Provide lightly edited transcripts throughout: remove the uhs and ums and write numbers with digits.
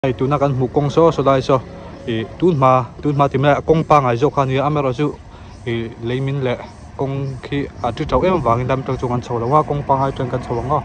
Hei tuna kan hmuh kawng saw saw lai saw ih tun hma tun hma tih mai ah kawng pangai zawk kha a ni a amaherawhchu ih lei min leh kawng khi a ti tauh em avangin lam tang chuan kan chho lo a kawng pangai chuan kan chho ang aw.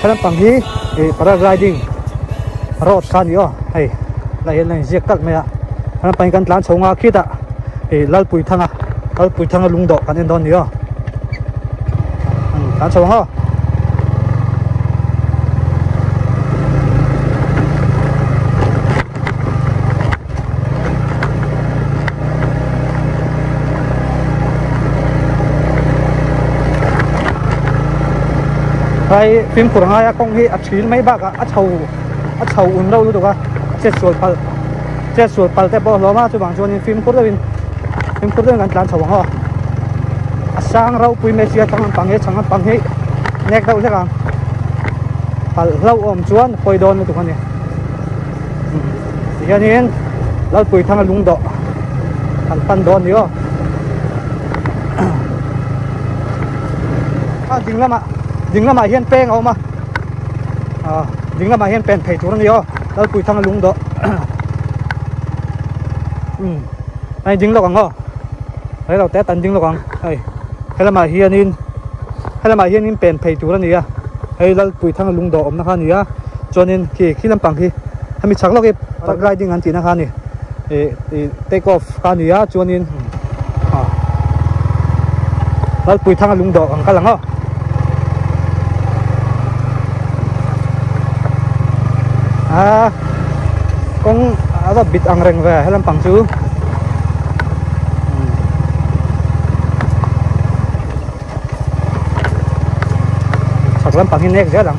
He lampang hi ih paragliding road kha a ni aw hei lai hian a inziak kalh mai a he lampang hi kan tlan chho nghal khitah ih Lalpuithanga Lalpuithanga lungdawh kan en dawn a ni aw tlan chho ang aw. Helai fimkhur ngaia kawng hi a thil mai bakah a chho a chho un reuh lutuk a chet sual palh chet sual palh te pawh a hlawm a chuvang chuanin fimkhur deuhin fimkhur deuhin kan tlan chho ang aw a sang ropui mai sia thlang lampang hi chhang lampang hi nek deuh hlek ang palh hlauhawm chuan pawi dawn lutuk a ni. Tihianin Lalpuithanga lungdawh kan pan dawn ni aw. A ding lamah ding lamah hian peng a awm a ah ding lamah hian pen phei tur a ni aw Lalpuithanga lungdawh um hei ding lawk ang aw rei lo te tan ding lawk ang hei helamah hianin helamah hianin pen phei tur a ni a hei Lalpuithanga lungdawh awmna kha a ni a. Chuanin khi khi lampang khi hemi chhak lawk hi paragliding an tihna kha a ni ih ih take off kha a ni a chuanin ah Lalpuithanga lungdawh ang kal ang aw. Ah kawng a va bit ang reng ve he lampang chu. Chhak lampang hi nek zel ang.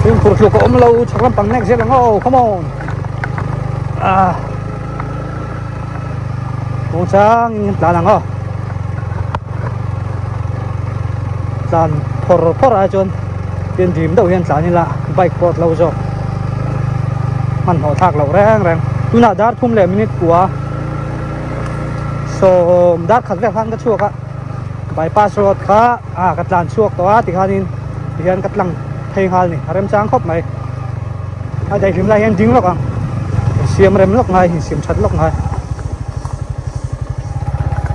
Fimkhur tluk a awm lo chhak lampang nek zel ang aw come on. Ah. Muangchang in tlan ang aw. Tlan phawr phawr ai chuan tin dim deuh hian tlan ila bike pawh a tlo zawk. Hmanhmawh thlak loh reng reng. Tunah dar thum leh minute kua sawm dar khat vel khan ka chhuak a bypass road kha ah ka tlan chhuak tawh a tikhanin tihian ka tlang phei nghal a ni a remchang khawp mai. A daihlim lai hian ding lawk ang insiam rem lawk ngai insiam that lawk ngai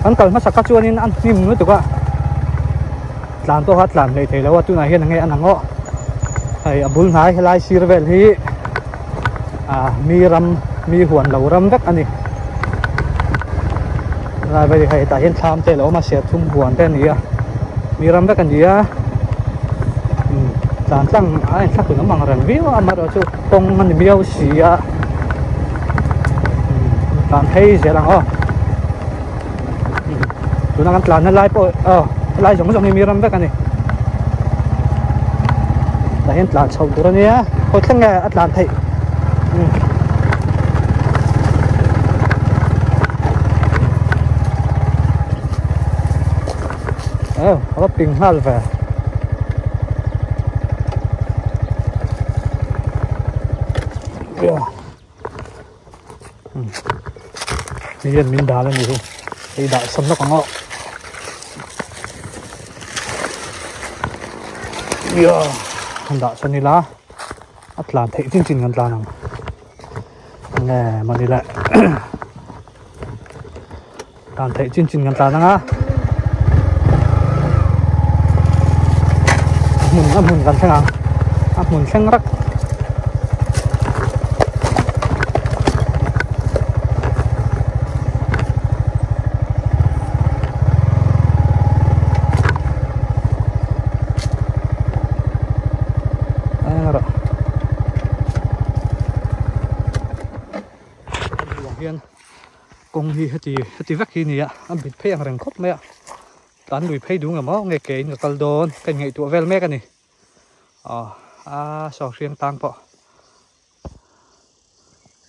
kan kal hmasa kha chuanin a hnim lutuk a tlan pawh kha tlan hleih theilo a tunah hian enge a nang aw hei a bul hnai helai sir vel hi ah mi ram mi huan lo ram vek a ni helai vel hi hei tah hian thlam te a lo awm a serthum huan te a ni a mi ram vek a ni a. Tlan tlang a in thlak lam ang reng viau a amaherawhchu kawng a ni miau si a tlan phei zel ang aw tuna kan tlan na lai pawh aw helai zawng zawng hi mi ram vek a ni tah hian tlan chhoh tur a nia khawi thleng nge a tlan theih. Eo a va ping nghal ve. Hei hian min dal a ni hi hei dah sawn lawk ang aw. An dah sawn ila a tlan theih chin chin kan tlan ang. Nge mawni le. Tlan theih chin chin kan tlan ang a a hmun a hmun kan thleng ang a hmun thleng rak hian. Kawng hi heti heti vek hi a ni a, a bit phei ang reng khawp mai a, tlan lui phei duh ngemaw nge ke in ka kal dawn ka inngaihtuah vel mek a ni. Aw a saw hriang tang pawh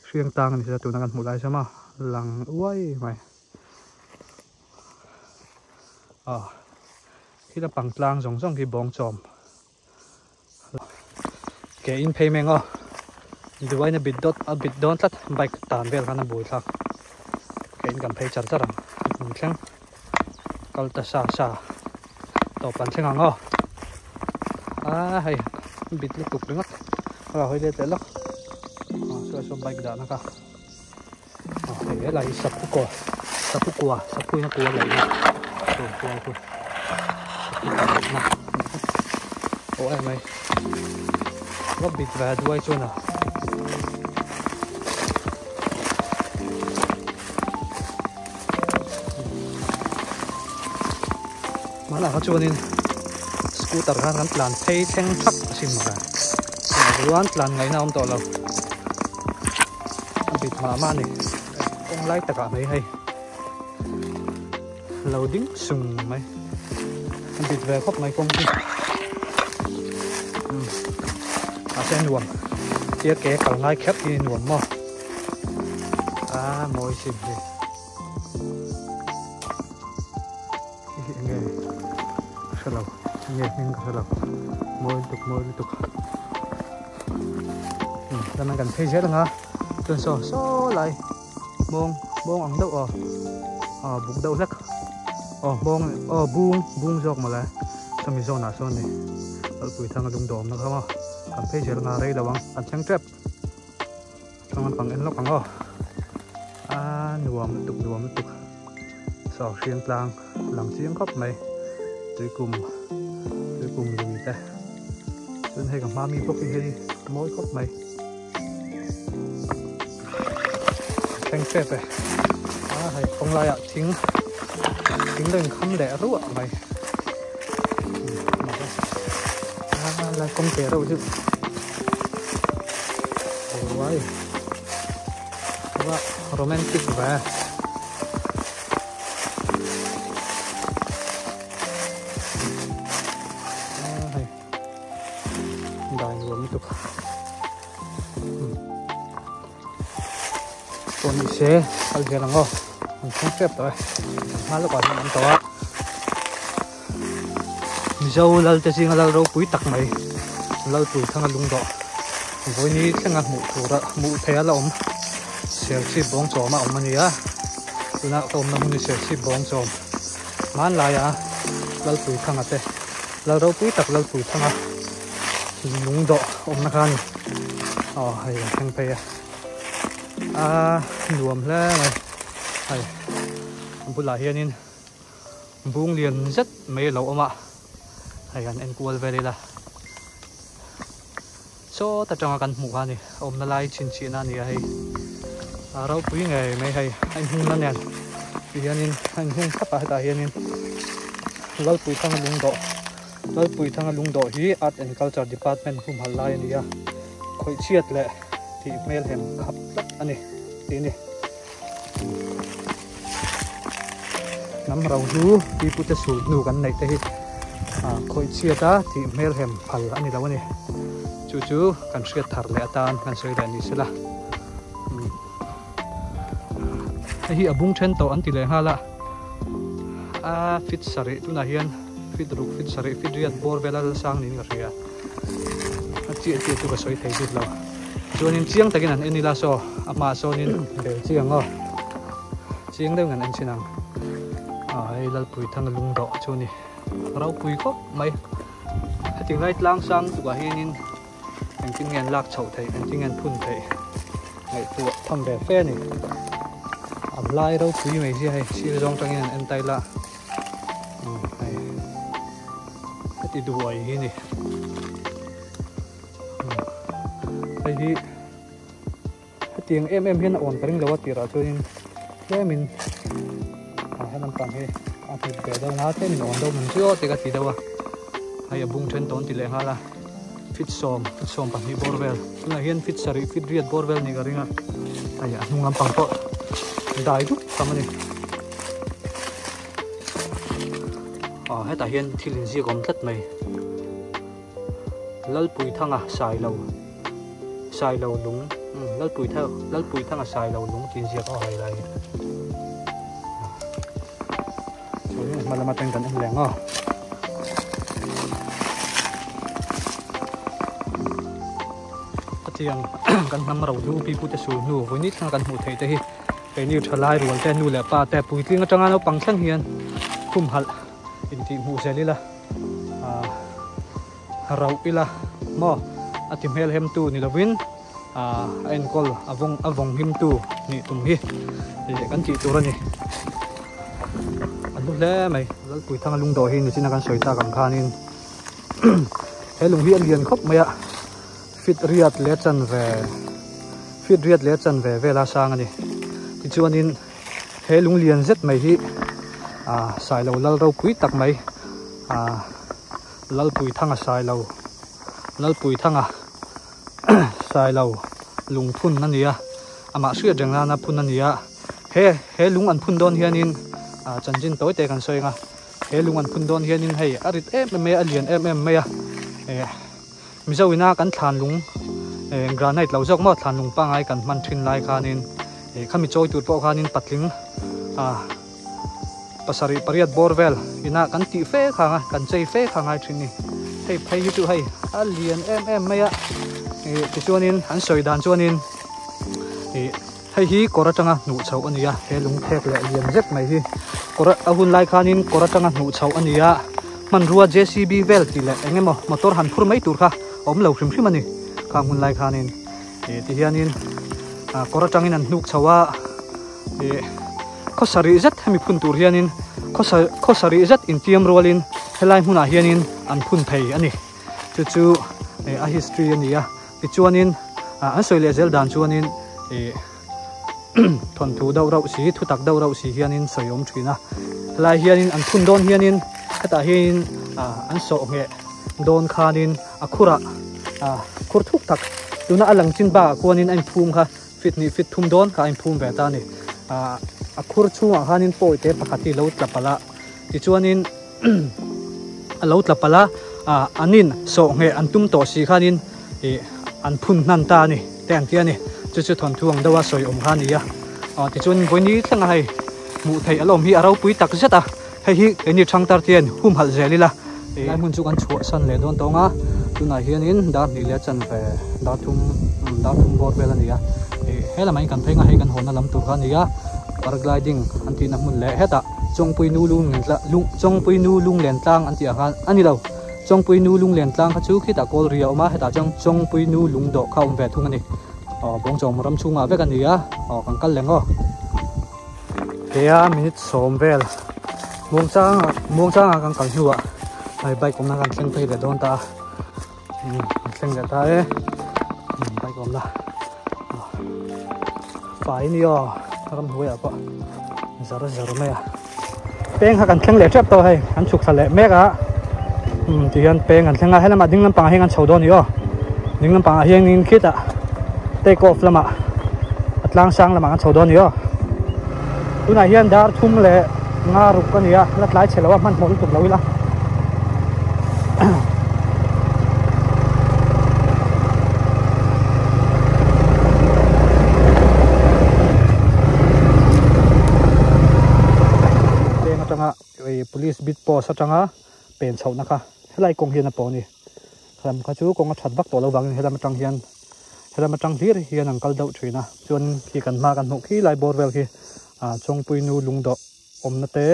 hriang tang a ni sia tuna kan hmuh lai sawn a lang uai mai. Aw khi lampang tlang zawng zawng khi bawng chawm. Ke in phei meng aw duain a bit dawt a bit dawn tlat bike tan vel khan a bui thlak ke in kan phei char char ang hmun thleng kal ta sa sa tawp kan thleng ang aw a hei bit lutuk ringawt a hawi let leh lawk ah saw saw bike dah na kha ah hei helai hi saphu kaw saphu kua saphu in a kua laih na saw kua chu saphu kua laih na aw em mai va bit ve duai chuan a. Hmanah kha chuanin scooter khan kan tlan phei thleng thak a sin mawle tunah chuan tlan ngaihna a awm tawh lo a bit mah mah a ni kawng lai takah mai hei lo ding sung mai a bit ve khawp mai kawng hi mahse a nuam tia ke kal ngai kher hi a nuam maw a mawi sin hi. Hei enge ka hre lo enge hming ka hre lo mawi lutuk mawi lutuk chuan an kan phei zel ang a chuan saw saw lai mawng mawng ang deuh aw aw buk deuh hlek aw mawng aw bung bung zawk mawle sawmi zawnah sawn ni kalpui thang a lung dawmna kha maw kan phei zel ang a rei lo ang kan thleng tep. Thlang lampang en lawk ang aw a nuam lutuk nuam lutuk saw hriang tlang lang chiang khawp mai tuikum tuikum lui te chuan hei ka hma mi bawk hi hei mawi khawp mai thleng tep e a hei kawng laiah thing thing lo inkham leh ruah mai a lai kawng te reuh deuh. Uai va romantic ve hei dai nuam lutuk pawh ni se kal zel ang aw an thleng tep tawh e hma lawkah hian an tawh a Mizo lal te zinga lal ropui tak mai Lalpui thanga lungdawh vawiini thlenga hmuh tura hmuh theih a la awm Serchhip bawngchawm a awm a ni a tuna ka awmna hmun hi Serchhip bawngchawm hmanlaia Lalpui thanga te lal ropui tak Lalpui thanga lungdawh awmna kha a ni aw hei an thleng phei a a nuam hle mai hei a bulah hianin. Bung lian zet mai a lo awm a, hei han en kual vel ila sawt atanga kan hmuh kha a ni, a awmna lai chhinchhiahna a ni a hei, a ropui ngei mai hei a inhungna nen tihianin a inhung thlap a hetah hianin Lalpuithanga lungdawh Lalpuithanga lungdawh hi Art and Culture Department humhalh lai a ni a, khawihchhiat leh tih hmelhem khap tlat a ni tih a ni. Hnam ro hlu pipute sul hnu kan neih te hi khawih chhiat a tih hmelhem phal a ni lo a ni. Chu chu kan hriat thar leh atan kan sawi leh ni sela. Hei hi a bung then tawh an ti leh nghal a, a fit sarih tunah hian fit ruk fit sarih fit riat bawr vel a lalsang niin ka hria. A chiah chiah chu ka sawi thei bik lo. Chuanin chiang takin an en ila saw a hmaah sawnin bel chiang aw chiang deuhin an en thin ang. Ah hei Lalpui thang lung dawh chu a ni ropui khawp mai. Heti lai tlang sang tukah hianin engtin nge an lak chhoh theih engtin nge an phun theih ngaihtuah tham ve fe a ni. A lai ropui mai zia hei sir zawng tangin an en ta ila. Hei heti duai hi ni hei hi hetiang em em hian a awn ka ring lo a tirah chuanin tlemin a he lampang hi a hnit ve deuh nga tlemin a awn deuh man chu aw te ka ti deuh a hei a bung then tawn ti leh nghal a fit sawm fit sawm pahnih bawr vel tunah hian fit sarih fit riat bawr vel nih ka ring a hei a hnung lampang pawh. Dai dup tham a ni. Aw hetah hian thil inziak awm tlat mai. Lalpuithanga Sailo Sailo lung umm Lalpuitha Lalpuithanga Sailo lung tih inziak a hawi lai hi. Chuan hma lam atang kan en leh ang aw. Hetiang kan hnam ro hnu pi pute sul hnu vawiin thleng kan hmuh theih te hi keini thalai rual te nu leh pa te puitling atanga naupang thleng hian humhalh intih hmuh zel ila ah rauh ila maw a ti hmel hem tu ni lovin ah a enkawl a vawng a vawng him tu nih tum hi ih kan tih tur a ni a hlu hle mai Lalpuithanga lungdawh hi nichina kan sawi tak ang khanin he lung hi a lian khawp mai a feet riat leh chanve feet riat leh chanve vela sang a ni tichuanin he lung lian zet mai hi ah Sailo lal ropui tak mai ah Lalpuithanga Sailo Lalpuithanga Sailo lung phun a ni a amah hriat reng nana phun a ni a he he lung an phun dawn hianin ah chanchin tawi te kan sawi ang a he lung an phun dawn hianin hei a rit em em mai a a lian em em mai a eh Mizo ina kan thlan lung eh granite lo zawk maw thlan lung pangngai kan hman thin lai khanin eh khami chawi tur pawh khanin patling ah pasarih pariat bawr vel ina kan tih fe khang a kan chei fe kha ngai thin ni hei phei hi chu hei a lian em em mai a ih tichuanin an sawi dan chuanin ih hei hi kawr atanga hnuh chhoh a ni a he lung phek leh lian zet mai hi kawr a hun lai khanin kawr atanga hnuh chhoh a ni a hmanrua J C B vel tih leh eng emaw motor han phur mai tur kha a awm lo hrim hrim a ni khang hun lai khanin ih tihianin ah kawr atangin an hnuk chho a ih khaw sarih zet hemi phun tur hianin khaw sarih zet intiam rualin helai hmunah hianin an phun thei a ni chu chu ih a history a ni a tichuanin ah an sawi leh zel dan chuanin ih thawnthu deuh rauh si thu tak deuh rauh si hianin sawi awm thin a helai hianin an phun dawn hianin hetah hianin ah an sawh ngheh dawn khanin a khurah ah khur thuk tak tuna a lang chin bakah khuanin a inphum kha. Fit hnih fit thum dawn kha a inphum ve ta a ni. Ahh a khur chhungah khanin pawi te pakhat hi lo tla palh a, tichuanin a lo tla palh a, ahh an in sawh ngheh an tum tawh si khanin ih an phun hnan ta a ni te an ti a ni. Chu chu thawnthu ang deuha sawi awm kha a ni a. Ahh tichuanin vawi ni thleng a hei hmuh theih a la awm hi a ropui tak zet a, hei hi keini thangtar te hian humhalh zel ila. Helai hmun chu kan chhuahsan leh dawn tawng a, tunah hianin dar hnih leh chanve dar thum dar thum bawr vel a ni a, ih he lamah hian kan phei ang a, hei kan hawnna lam tur kha a ni a, paragliding an tihna hmun leh hetah Chawngpui nu lung len tlang lung Chawngpui nu lung len tlang an tih ang khan a ni lo, Chawngpui nu lung len tlang kha chu khitah kawl ri a awm a, hetah chuan Chawngpui nu lung dawh kha a awm ve thung a ni, aw bawngchawm ram chhungah vek a ni a, aw kan kal leng aw. Heia minute sawm vel muangchang muangchanga kan kal hnuah hei bike awmna kan thleng phei leh dawn ta a umm kan thleng leh ta e umm bike awmna fai ni aw ramhnuaiah pawh zar zar mai a peng kha kan thleng leh tep tawh hei kan chhuk thla leh mek a umm tihian peng kan thleng a helamah ding lampangah hian kan chho dawn a ni aw ding lampangah hianin khitah take off lamah a tlang sang lamah kan chho dawn a ni aw tunah hian dar thum leh nga ruk a ni a la tlai chhe lo a hmanhmawh lutuk lo ila peng atanga police beat post atanga pen chhohna kha helai kawng hian a pawh a ni helam kha chu kawng a that vak tawh lo vangin helam atang hian helam atang hlir hian an kal deuh thin a chuan khi kan hma kan hmuh khi lai bawr vel khi ah Chawngpuinu lungdawh awmna te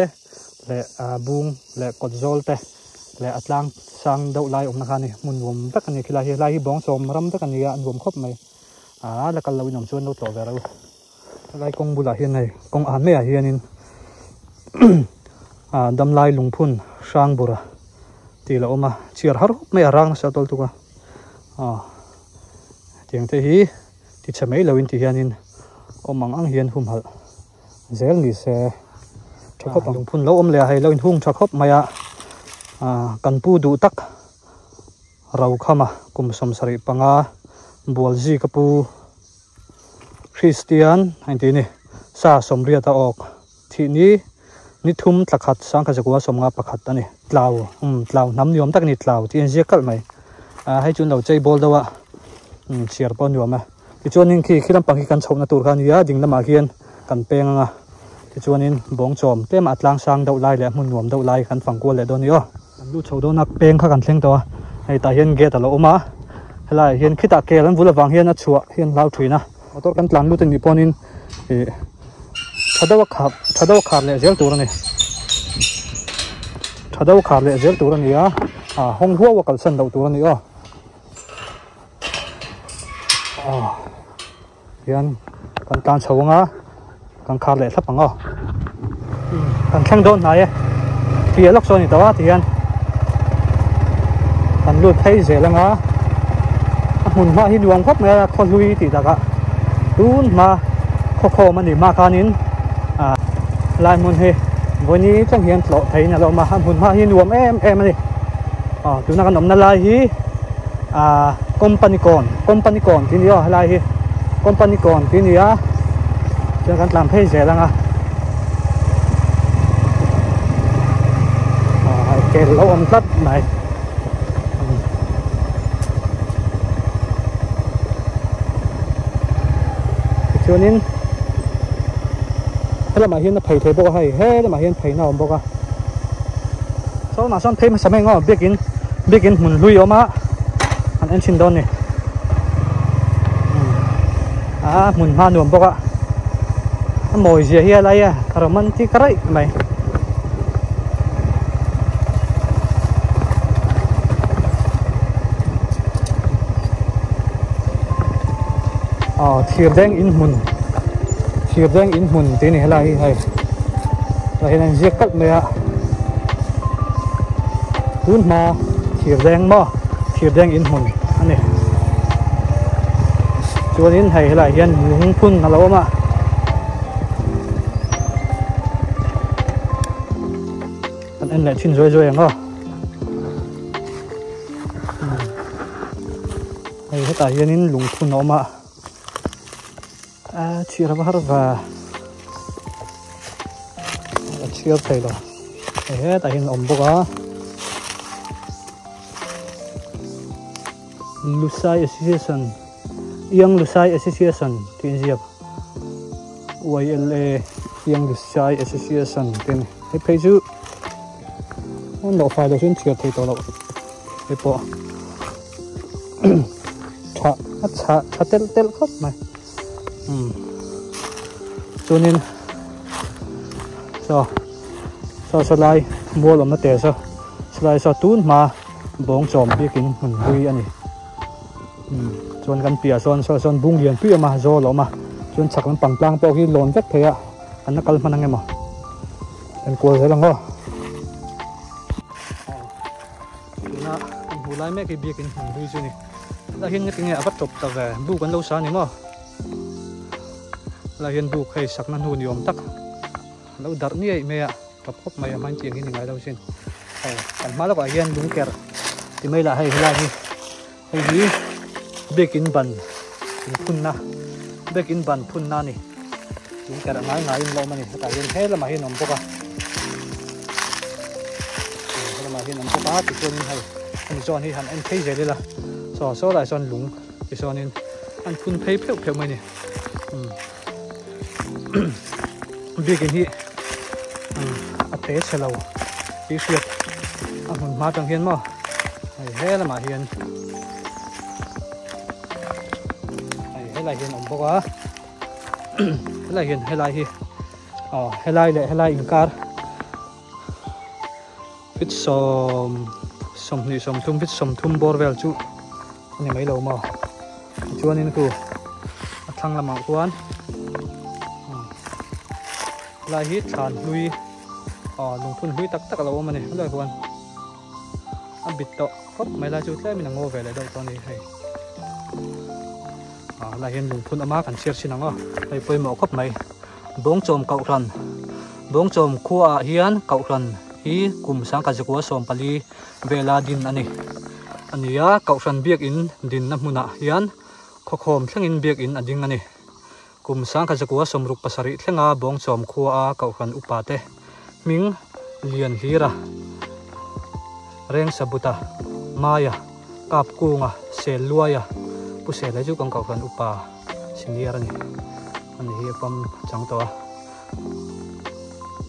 leh ah bung leh kawt zawl te leh a tlang sang deuh lai awmna kha a ni hmun nuam vek a ni khilai hi helai hi bawngchawm ram vek a ni a a nuam khawp mai ah la kal lo in awm chuan lo tlawh ve ro helai kawng bulah hian hei kawng an maiah hianin ah damlai lungphun hrang bura tih la awm a chhiar har khawp mai a rang nasa tawl tuk a ah tiang te hi tichhe mai lo in ti hianin awm ang ang hian humhalh zel ni se tha khawp ang lungphun lo awm leh a hei lo in hung tha khawp mai a ah kan pu duh tak Rokhama kum 75 Bualzi ka pu Kristian a inti a ni. Sa sawmriat a awk thih ni ni thum thla khat sangkhat zakua sawmnga pakhat a ni. Tlau umm tlau hnam ni awm tak a ni tlau tih a inziak kalh mai. Ah hei chu an lo chei bawl deuh a umm chhiar pawh a nuam a. Tichuanin khi khi lampang hi kan chhohna tur kha a ni a ding lamah khian kan peng ang a tichuanin bawng chawm tlem a tlang sang deuh lai leh a hmun nuam deuh lai kan fang kual leh dawn a ni aw. Kan lut chho dawn a peng kha kan thleng tawh a hei tah hian gate a lo awm a helaiah hian khitah kel an vul avang hian a chhuah hi an hlau thin a motor kan tlan lut a nih pawhin ih tha deuh a khar tha deuh a khar leh zel tur a ni tha deuh a khar leh zel tur a ni a ah hawng huau a kalsan loh tur a ni aw ah hian kan tlan chho anga kan khar leh thlap ang aw kan thleng dawn hnai e piah lawk sawn a ni tawh a tihian kan lut phei zel anga a hmun hma hi nuam khawp mai a khaw hlui tih takah tun hma khaw khawm a nih hma khanin ah lai hmun hi vawiin thleng hian tlawh theihin a lo awm a a hmun hma hi nuam em em a ni aw tuna kan awmna lai hi. Ah company kawn company kawn tih a ni aw helai hi company kawn tih a ni a chuan kan tlan phei zel ang a ah kel lo awm tlat mai tichuanin helamah hian a phei thei bawk a hei he lamah hian pheina a awm bawk a. Saw lamah sawn phei hmasa mai ang aw biakin biakin hmun hlui a awm a an en chhin dawn a ni a hmun hma nuam bawk a a mawi zia hi a lai a romantic raih mai. Aw thir deng in hmun thir deng in hmun tih a ni helai hi hei. Tah hian an ziak kalh mai a tun hma thir deng maw thir deng in hmun a ni chuanin hei helaiah hian lung phun a lo awm a. Kan en leh thin zuai zuai ang aw hei hetah hianin lung phun a awm a. A chhiar va har va a chhiar thei lo hei hetah hian a awm bawk a Lusai Association Young Lusai Association tih a inziak YLA Young Lusai Association tih a ni hei phei chu an lo fai lo chu an chhiar thei tawh loh hei pawh. tha a chhah tha telh telh khawp mai umm chuanin saw saw saw lai mual awmna te saw saw lai saw tun hma bawng chawm biakin hmun hlui a ni umm chuan kan piah sawn saw sawn bung lian pui a awm a zawl a awm a chuan chhak lampang tlang pawh hi lawn vek thei a an la kal hman ang emaw kan kual zel ang aw. Tuna kan hmuh lai mek hi biakin hmun hlui chu a ni. Helai hian ngati nge a va tawp ta ve buk an lo sa a ni maw? Helai hian buk hei sakna hnu ni awm tak a lo darh niaih mai a, tawp khawp mai a hmain tiang hi ni ngai lo sin. Hei kan hma lawkah hian lungker ti mai lah hei helai hi hei hi biakin ban inphunna biakin ban phunna a ni. Lungker a ngai ngaiin la awm a ni hetah hian he lamah hian a awm bawk a he lamah hian a awm bawk a tichuanin hei hemi zawn hi han en phei zel ila saw saw lai sawn lung tichuanin an phun phei pheuh pheuh mai a ni biakin hi a te chhe lo tih hriat a hmun hma atang hian maw hei he lamah hian hei helai hian a awm bawk a. Helai hian helai hi aw helai leh helai inkar fit sawm sawmhnih sawmthum fit sawmthum bawr vel chu a ni mai lo maw tichuanin khu a thlang lamah khuan helai hi thlan hlui aw lungphun hlui tak tak a lo awm a ni helai khuan a bit tawh khawp mai lai chu tlemin a ngaw ve leh deuh tawh a ni hei. Ah helai hian lungphun awm a kan chhiar chhin ang aw hei pawimawh khawp mai bawngchawm kohhran bawngchawm khuaah hian kohhran hi kum sangkhat zakua 14 vela din a ni a ni a kohhran biakin dinna hmunah hian khawkhawm thlengin biakin a ding a ni. Kum 1967 thlenga Bawngchawm khua a Kohhran upa te hming Lianhlira, Rengsabuta, Maia, Kapkunga, Selluaia, Pu Sela chu kan Kohhran upa senior a ni. Ani hi a pawm chang tawh a.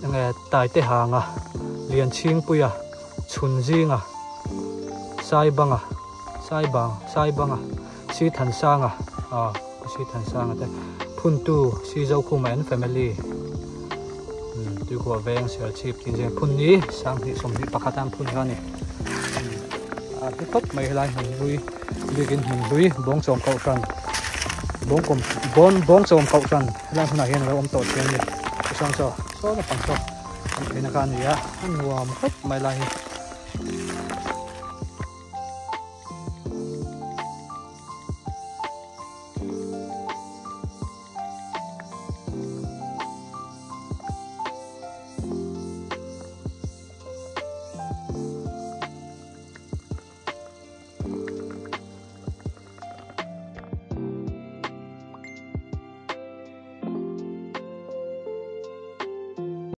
Enge Taitehanga, Lianchhingpuia, Chhunzinga, Saibanga, Saibang, Saibanga, Sithansanga, ah Pu Sithansanga te Phuntu Sizokhuma and family um Tuikhuah veng Serchhip tih zing phun ni 2021 an phun kha a ni a hlu khawp mai helai hmun hlui biakin hmun hlui Bawngchawm Kohhran Bawngkawm Bawn Bawngchawm Kohhran helai hmunah hian a lo awm tawh thin a ni tichuan saw saw naupang saw an theihna kha a ni a a nuam khawp mai lai hi.